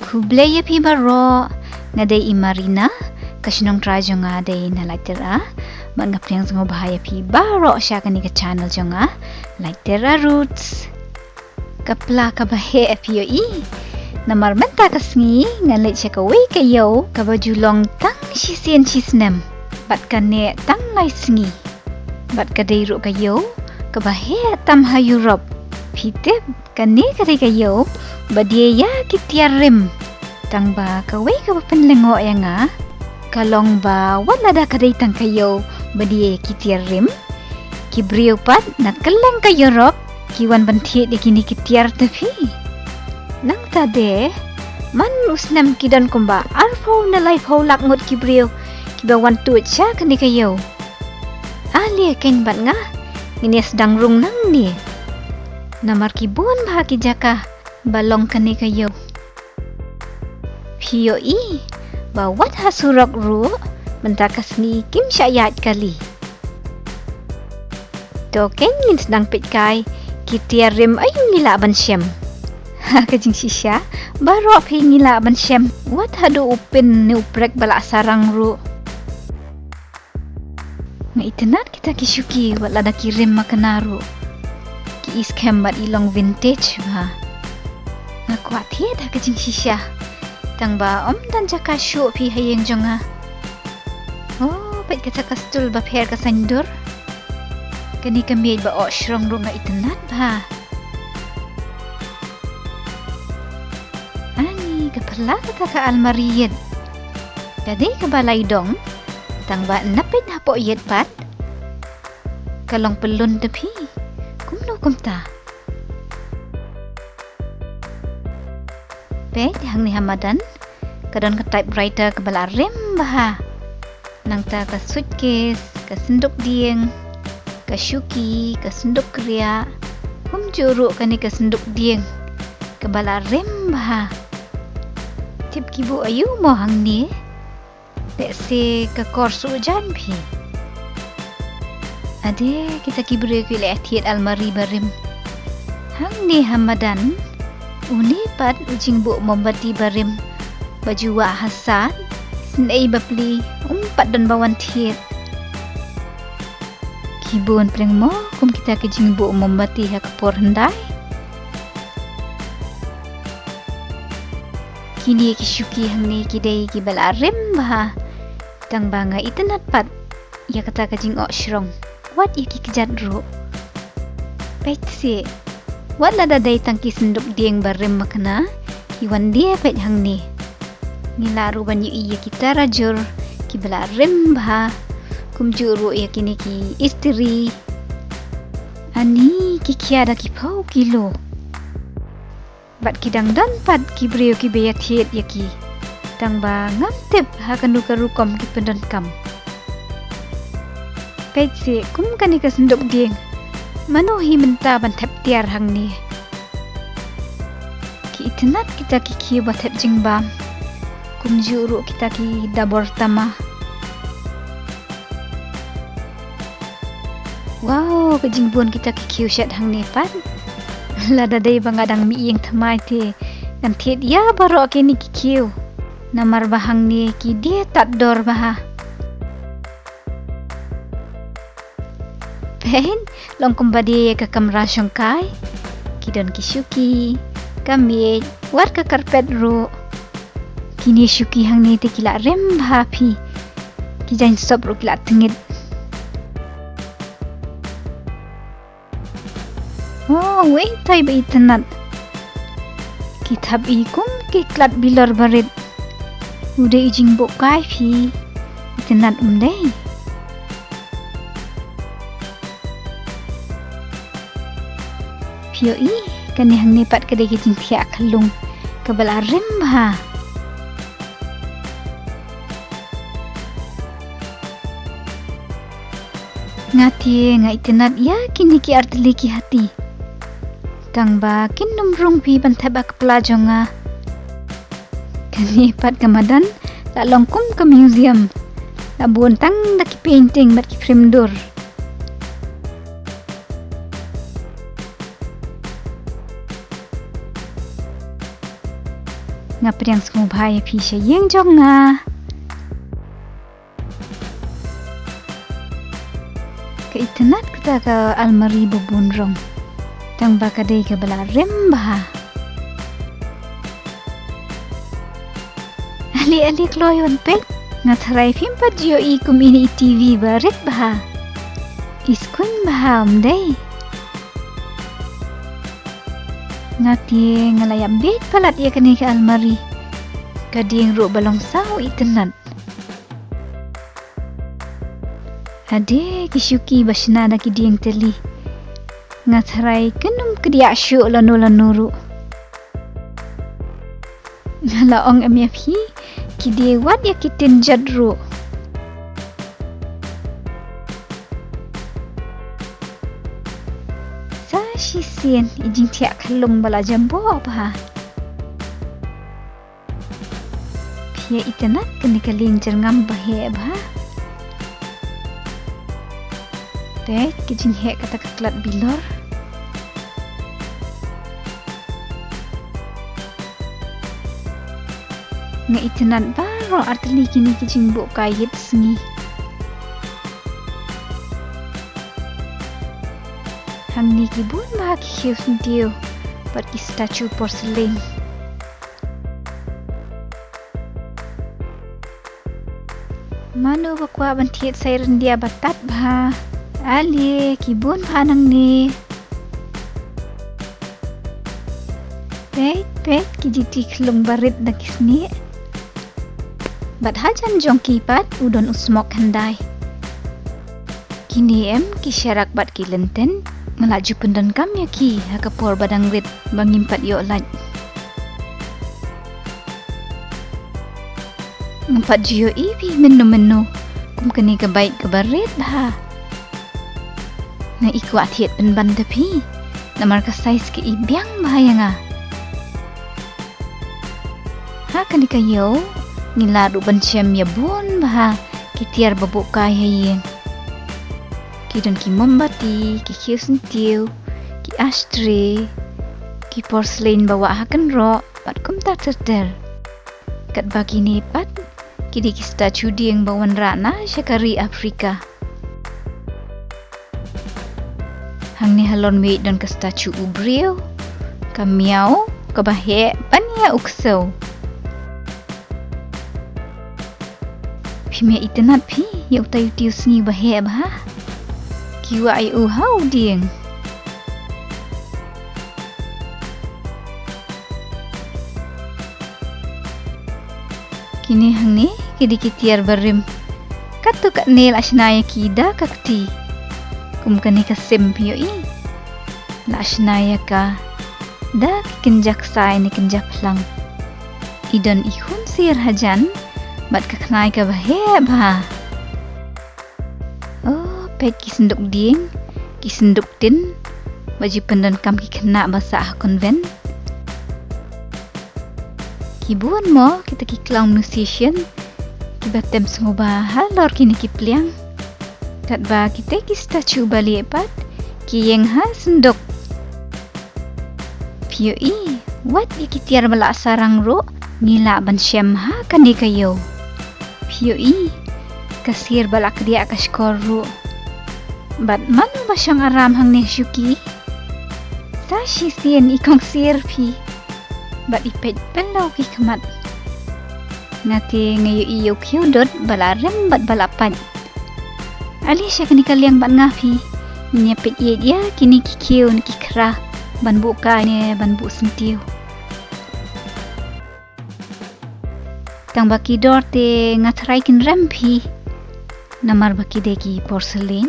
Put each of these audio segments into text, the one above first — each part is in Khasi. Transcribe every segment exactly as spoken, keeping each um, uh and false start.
Khublei ïa phi baroh, nga dei i Marina, ka shnong trai jong nga dei na Laitera, bad nga pdiang sngewbha ïa phi baroh sha kane ka channel jong nga, Laitera Roots. Ka pla kaba heh phi ïohi. Namar mynta ka sngi ngan leit sha kawei ka ïew kaba ju long tang shisien shisnem. Bad ka neh tang lai sngi. Bad ka dei ruh ka ïew kaba heh tam ha Europe. Phi tip, kane ka dei ka ïew ba die ïa ki tiar rim. Tang ba kawei kaba pynlyngngoh ïa nga ka long ba wat lada ka dei tang ka ïew ba die ïa ki tiar rim, ki briew pat na kylleng ka Europe ki wan ban thied ïa kine ki tiar te phi. Nangta de, man u snem ki don kumba arphew ne laiphew lak ngut ki briew kiba wan tuid sha kane ka ïew. Ale keiñ bad nga, ngin ïa sdang rung nangne. Namar ki bun bha ki jaka ba long kane ka ïew. Phi ïohi ba wat ha surok ruh mynta ka sngi kim shah ïaid kali. To keiñ ngin sdang peit kai, ki tiar rim aïu ngi lah ban shem. Ha ka jingshisha baroh phi ngi lah ban shem, wat haduh u pin ne u prek ba la sarang ruh. Nga itynnad kita ki shuki wat lada ki rim makna ruh. Ki i skhem bad i long vintage bha. Nga kwah thied ha ka jingshisha. Tang ba ym don jaka shuh phi ha ïing jong nga. Oh, peit kata ka stul ba pher ka saiñdur. Kane ka miej ba oh shrong ruh nga itynnad bha. Ani ka phylla kata ka almari ïit. Ka dei kaba lai dong. Tang ba na peit hapoh ïit pat ka long pyllun te phi. Kumno kumta? Peit hangne ha madan ka don ka typewriter kaba la rim bha. Nangta ka suitcase, ka synduk dieng, ka shuki, ka synduk kriah. Kumjuh ruh kane ka synduk dieng kaba la rim bha. Tip ki buh aïu mo hangne? Lehse ka kor suhjan phi. Ade, kita ki briew ki leh thied almari barim. Hangne ha madan, une pat u jingbuh mombati barim ba ju wah ha sat, snei bapli, um pat don ba wan thied. Ki bun pleng mo kum kita ki jingbuh mombati ha ka por hyndai. Kine ki shuki hangne ki dei kiba la rim bha. Tang ba nga itynnad pat ïa kata ka jing-oh shrong. Wat ïa ki kjat ruh. Peit seh. Wat lada dei tang ki synduk dieng ba rim makna, ki wan die peit hangne. Ngi lah ruh ban ïohi ïa ki tarajur kiba la rim bha. Kumjuh ruh ïa kine ki istri. Ani ki khia da ki phew kilo. Bad ki dang don pat ki briew kiba ïa thied ïa ki. Tang ba ngam tip ha kano ka rukom ki pyndonkam. Peit seh kum kane ka synduk dieng. Mano hi mynta ban thep tiar hangne? Ki itynnad kita ki khiew ba thep jingbam. Kumjuh ruh kita ki dabor tama. Wow, ka jingbun kita ki khiew shet hangne pat. Lada dei ba nga dang mih ïing thymmai te ngan thied ïa baroh kine ki khiew. Namar ba hangne ki die tad dor bha. Peit, long kumba die ïa ka kamra shongkai. Ki don ki shuki, ka miej, wat ka carpet ruh. Kine shuki hangne te ki la rim bha phi. Ki jaiñ sop ruh ki la tngit. Oh, wei tai ba itynnad. Ki thap i kum ki klat bilor barit. U dei u jingbuh kai phi. Itynnad um dei? Phi ïohi, kane hangne pat ka dei ka jingthiah khyllung kaba la rim bha. Nga te nga itynnad ïa kine ki artylli ki hati. Tang ba kin ym rung phi ban thep ha ka pla jong nga. Kane pat ka madan la long kum ka museum. La bun tang da ki painting bad ki frame dur. Nga pdiang sngewbha ïa phi sha ïing jong nga. Ka itynnad kata ka almari ba bun rong. Tang ba ka dei kaba la rim bha. Ale ale kloi wan peit. Nga tharai phim pat ju ïohi kum ine i TV ba rit bha. I skun bha ym dei. Nga te nga la ïa bieit palat ïa kane ka almari. Ka dieng ruh ba long saw itynnad. Ade ki shuki ba shna da ki dieng tylli. Nga tharai kin ym kdiah shuh lano lano ruh. Nga la ong em ïa phi, ki die wat ïa ki tin jot ruh. Sa shisien i jingthiah khyllung ba la jam bok bha. Phi ïa itynnad kane ka lieng jyrngam ba heh bha. Peit ki jingheh kata ka klat bilor. Nga itynnad baroh artylli kine ki jingbuh kai ïit sngi. Hangne ki bun bha ki khiew syntiew bad ki statue porcelain. Mano ba kwah ban thied sa i ryndia ba tad bha. Ale ki bun bha nangne. Peit peit ki jiti khyllung ba rit da ki snieh. Bad hajan jong ki pat u don u smok hyndai. Kine em ki sharak bad ki lynten. Nga la ju pyndonkam ïa ki ha ka por ba dang rit ba ngim pat ïoh lait. Ngam pat ju ïohi phi mynno mynno kum kane ka bike kaba rit bha. Nga i kwah thied pynban da phi namar ka size ka i biang bha ïa nga. Ha kane ka ïew ngi lah ruh ban shem ïa bun bha ki tiar ba buh kai ha ïing. Ki don ki mombati, ki khiew syntiew, ki ashtray, ki porcelain ba wah ha kynroh bad kumta ter ter. Katba kine pat ki dei ki statue dieng ba wanrah na sha ka ri Afrika. Hangne halor miej don ka statue u briew, ka miaw, kaba heh ban ïa u ksew. Phim ïa itynnad phi ïa utai u tiew sngi ba heh bha. Ki wah ïa u ha u dieng. Kine hangne ki dei ki tiar barim. Katto katne la shna ïa ki da ka kti. Kum kane ka sim phi ïohi. La shna ïa ka da ki kynja ksai ne kynja phlang. I don i khun sier hajan bad ka khnai kaba heh bha. Oh, peit ki synduk dieng, ki synduk tin ba ju pyndonkam ki khynnah ba sah ha convent. Ki bun mo kita ki clown musician kiba tem sngewbha halor kine ki pliang. Katba kita ki statue ba lieh pat ki ïeng ha synduk. Phi ïohi wat ïa ki tiar ba la sarang ruh ngi lah ban shem ha kane ka ïew. Phi ïohi ka sier ba la kdiah ka shkor ruh. Bad mano ba shong aram hangne shuki? Sa shisien i kong sier phi. Bad i peit pynlaw ki khmat. Nga te nga ïohi ïa u khiew dud ba la rem bad ba la pait. Ale sha kane ka liang bad nga phi. Ngin ïa peit ïeit ïa kine ki khiew ne ki khra ban buh kai ne ban buh syntiew. Tang ba ki dor te nga tharai kin rem phi. Namar ba ki dei ki porcelain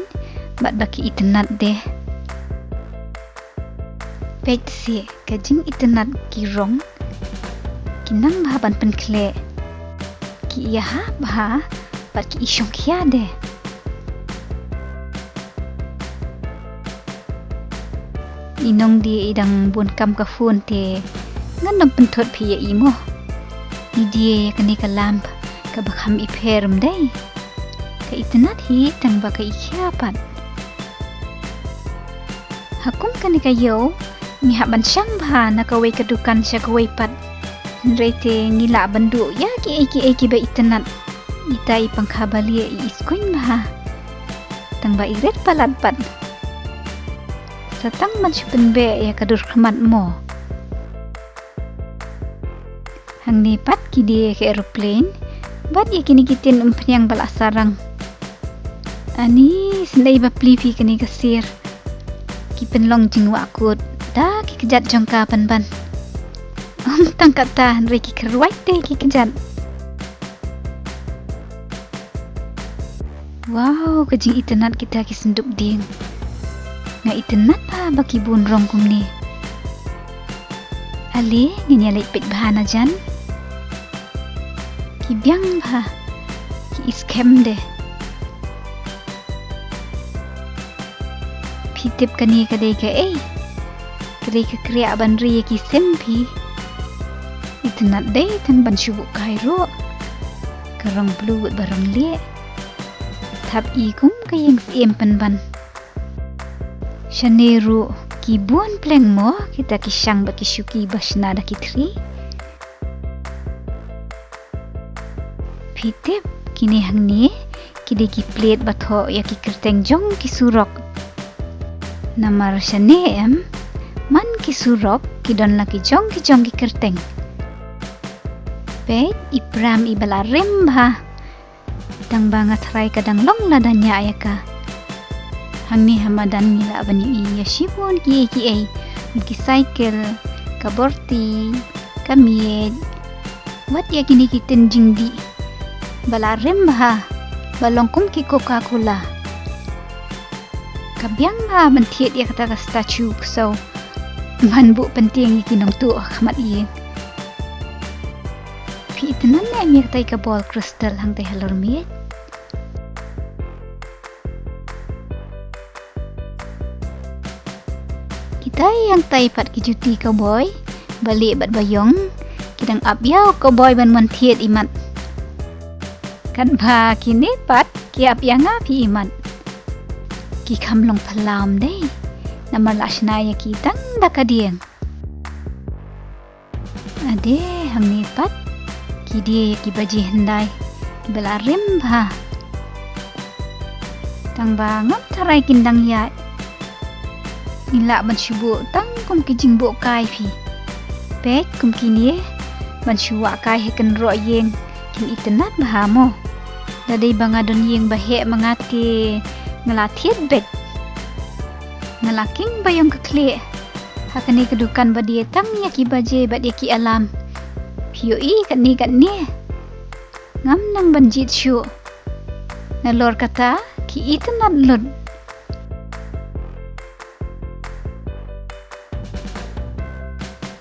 bad ba ki itynnad de. Peit seh ka jingitynnad ki rong. Ki nang bha ban pynkhleh. Ki ïahap bha bad ki i shongkhia de. I nongdie i dang bun kam ka phone te ngan nym pynthut phi ïa i mo. I die ïa kane ka lamp kaba kham i pher ym dei. Ka itynnad hi tang ba ka i khia pat. Ha kum kane ka ïew ngi hap ban shang bha na kawei ka dukan sha kawei pat. Hynrei te ngi lah ban duh ïa kiei kiei kiba itynnat. Ita i pangkha balieh i iskuiñ bha. Tang ba i rit palat pat. Sa tang ban shu pynbeh ïa ka dur khmat mo. Hangne pat ki die ka aeroplane. Bad ïa kine ki tin umphniang ba la sarang. Ani, snei ba pli phi kane ka sir. Ki pynlong jingwah kut da ki kjat jong ka pynban. Ym tang kata, hynrei ki kyrwai te ki kjat. Wow, ka jingitynnat kita ki synduk dieng. Nga itynnat bha ba ki bun rong kumne. Ale, ngin ïa leit peit bha na jan. Ki biang bha. Ki iskem de. Phi tip kane ka dei kaei? Ka dei ka kriah ban ri ïa ki sim phi. Itynnat dei tang ban shu buh kai ruh. Ka rong blue bad ba rong lieh. Thap i kum ka ïing syiem pynban. Shane ruh ki bun pleng mo kita ki shang bad ki shuki ba shna da ki thri. Phi tip, kine hangne ki dei ki plate ba thoh ïa ki kyrteng jong ki surok. Namar shane em, man ki surok ki don la ki jong ki jong ki kyrteng. Peit, i pram i ba la rim bha. Tang ba nga tharai ka dang long lada ñiah ïa ka. Hangne ha madan ngi lah ban ïohi ïa shibun kiei kiei. Ki cycle, ka borti, ka miej. Wat ïa kine ki tin jingdih. Ba la rim bha, ba long kum ki Coca-Cola. Ka biang bha ban thied ïa kata ka statue ksew. Ban buh pyntieng ïa ki nongtuh ha khmat ïing. Phi itynnat ne em ïa katai ka ball crystal hangtai halor miej? Kitai hangtai pat ki juti cowboy, ba lieh bad ba ïong, ki dang ap ïa u cowboy ban wan thied imat. Katba kine pat ki ap ïa nga phi imat. Ki kham long phyllaw dei, namar la shna ïa ki tang da ka dieng. Ade, hangne pat ki die ïa ki baje hyndai, ki ba la rim bha. Tang ba ngam tharai kin dang ïaid. Ngi lah ban shu buh tang kum ki jingbuh kai phi. Peit kum kine, ban shu wah kai ha kynroh ïing, kin itynnat bha mo. Da dei ba nga don ïing ba heh ma nga te nga la thied beit. Nga la king ba ïong ka khlieh. Ha kane ka dukan ba die tang ïa ki baje bad ïa ki alarm. Phi ïohi katne katne. Ngam nang ban jied shuh. Nalor kata ki itynnat lut.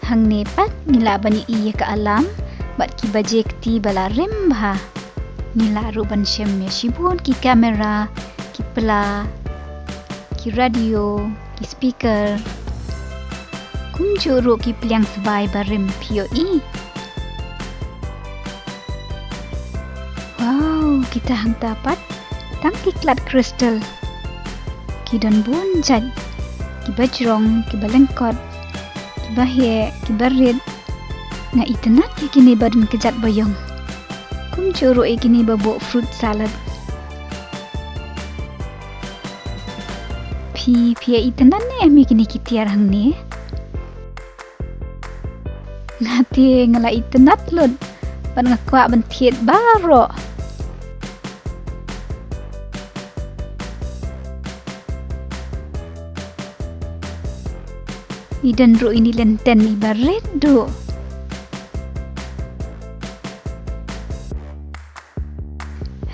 Hangne pat ngi lah ban ïohi ïa ka alarm bad ki baje kti ba la rim bha. Ngi lah ruh ban shem ïa shibun ki kamera, ki pla, ki radio, ki speaker. Kumjuh ruh ki pliang sbai barim phi ïohi. Wow, kita hangta pat tang ki klat kristal. Ki don bun jait, ki ba jrong, ki ba lyngkot, ki ba heh, ki ba rit. Nga itynnat ïa kine ba don kjat ba ïong. Kumjuh ruh ïa kine ba buh fruit salad. Phi, phi ïa itynnat ne em ïa kine ki tiar hangne? Nga te nga la itynnat lut. Bad nga kwah ban thied baroh. I don ruh ine i lynten i ba rit duh.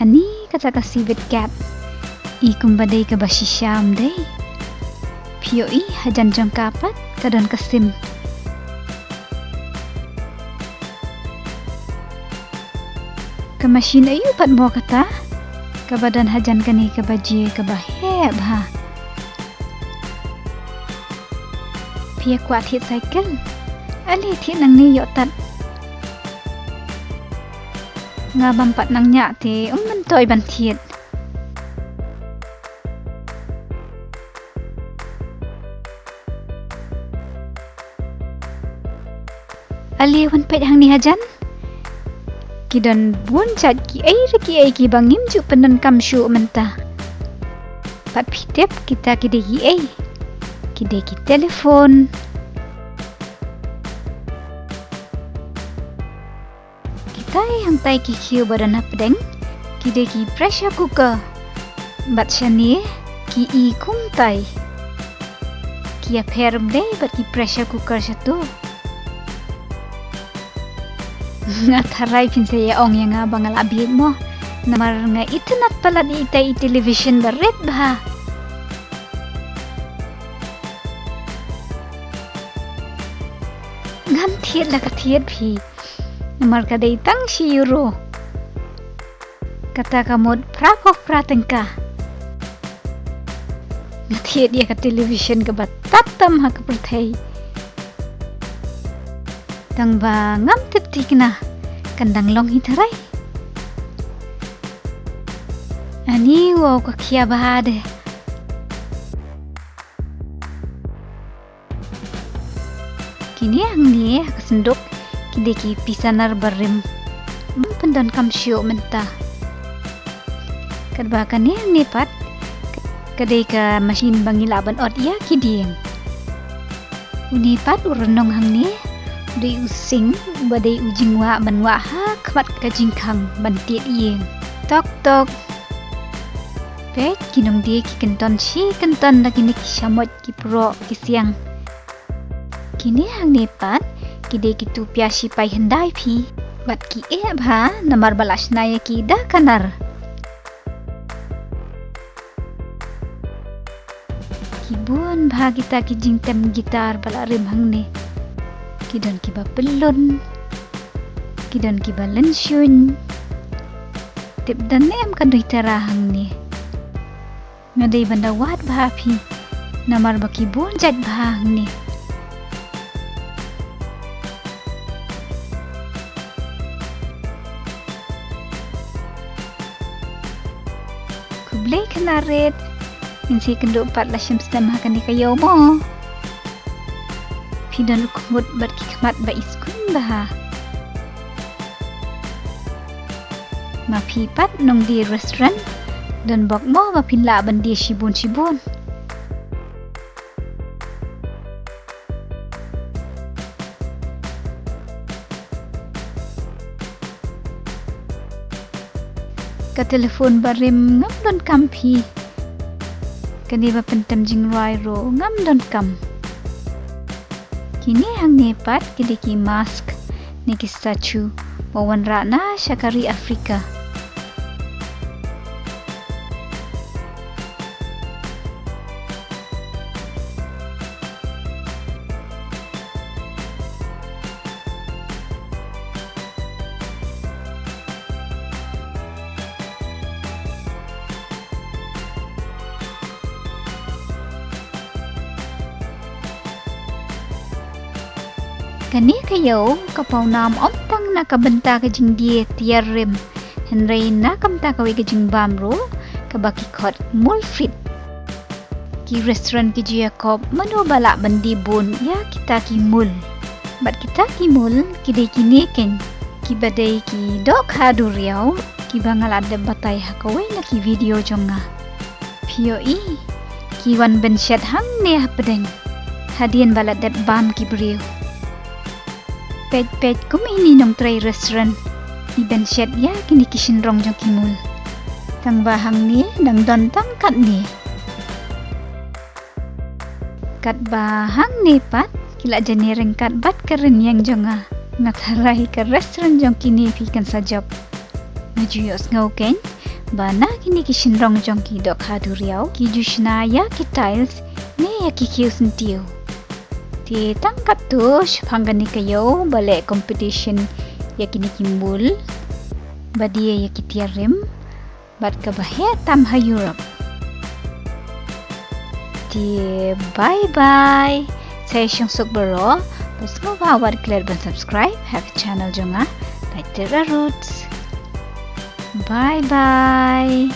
Ani kata ka civet cat. I kumba dei kaba shisha ym dei. Phi ïohi hajan jong ka pat ka don ka sim. Ka machine aïu pat mo kata? Kaba don hajan kane ka baje kaba heh bha. Phi ïa kwah thied cycle? Ale thied nangne ïoh tat. Nga bam pat nang ñiah te ym myntoi ban thied. Ale wan peit hangne hajan. Ki don bun jait kiei re kiei kiba ngim ju pyndonkam shuh mynta. Pat phi tip kita ki dei kiei? Ki dei ki telephone. Kitai hangtai ki khiew ba don hapdeng, ki dei ki pressure cooker. Bad shane ki i kumtai. Ki ïapher ym dei bad ki pressure cooker shato. Nga tharai phin sa ïa ong ïa nga ba nga la bieit mo. Namar nga itynnad palat ïa itai i television ba rit bha. Ngam thied la ka thied phi. Namar ka dei tang shi euro. Kata ka mut phra phew phra tyngka. Nga thied ïa ka television kaba tad tam ha ka pyrthei. Tang ba ngam tip thikna kan dang long hi tharai. Ani wow ka khia bha de. Kine hangne ha ka synduk ki dei ki pisa nar barim. Ym pyndonkam shuh mynta. Katba kane hangne pat ka dei ka machine ba ngi lah ban ot ïa ki dieng. Une pat u rnong hangne u dei u sing uba dei u jingwah ban wah ha khmat ka jingkhang ban tied ïing. Tok tok. Peit ki nongdie ki kynton shi kynton da kine ki shamoit ki proh ki siang. Kine hangne pat ki dei ki tupia shipai hyndai phi. Bad ki eh bha namar ba la shna ïa ki da ka nar. Ki bun bha kita ki jingtem guitar ba la rim hangne. Ki don kiba pyllun. Ki don kiba lynshuiñ. Tip da ne em ka dui tara hangne. Nga dei ban da wad bha phi. Namar ba ki bun jait bha hangne. Khublei khana rit. Ngin sa ïakynduh pat la shim snem ha kane ka ïew mo. Phi don u khmut bad ki khmat ba iskuin bha. Ma phi pat nongdie restaurant, don bok mo ba phin lah ban die shibun shibun. Ka telephone barim ngam donkam phi. Kane ba pyntem jingrwai ruh ngam donkam. Kine hangne pat ki dei ki mask ne ki statue ba wanrah na sha ka ri Africa. Kane ka ïew ka pawnam ym tang na ka bynta ka jingdie tiar rim, hynrei na ka bynta kawei ka jingbam ruh kaba ki khot mul feet. Ki restaurant ki ju ïakob mano ba lah ban die bun ïa kita ki mul. Bad kita ki mul ki dei kine keiñ, kiba dei ki dohkha duriaw kiba nga la dep batai ha kawei na ki video jong nga. Phi ïohi, ki wan bynshet hangne hapdeng hadien ba la dep bam ki briew. Peit peit kum ine i nongtrei restaurant i bynshet ïa kine ki shynrong jong ki mul. Tang ba hangne dang don tang katne. Katba hangne pat ki la jani ryngkat bad ka rynïeng jong nga. Nga tharai ka restaurant jong kine phi kan sa jop. Nga ju ïohsngew keiñ ba na kine ki shynrong jong ki dohkha duriaw ki ju shna ïa ki tiles ne ïa ki khiew syntiew. Te tang katto shaphang kane ka ïew ba leh competition ïa kine ki mul ba die ïa ki tiar rim bad kaba heh tam ha Europe. Te bye bye. Sa ïa shong suk baroh. Bad sngewbha wat klet ban subscribe ha ka channel jong nga, Paityra Roots. Bye bye.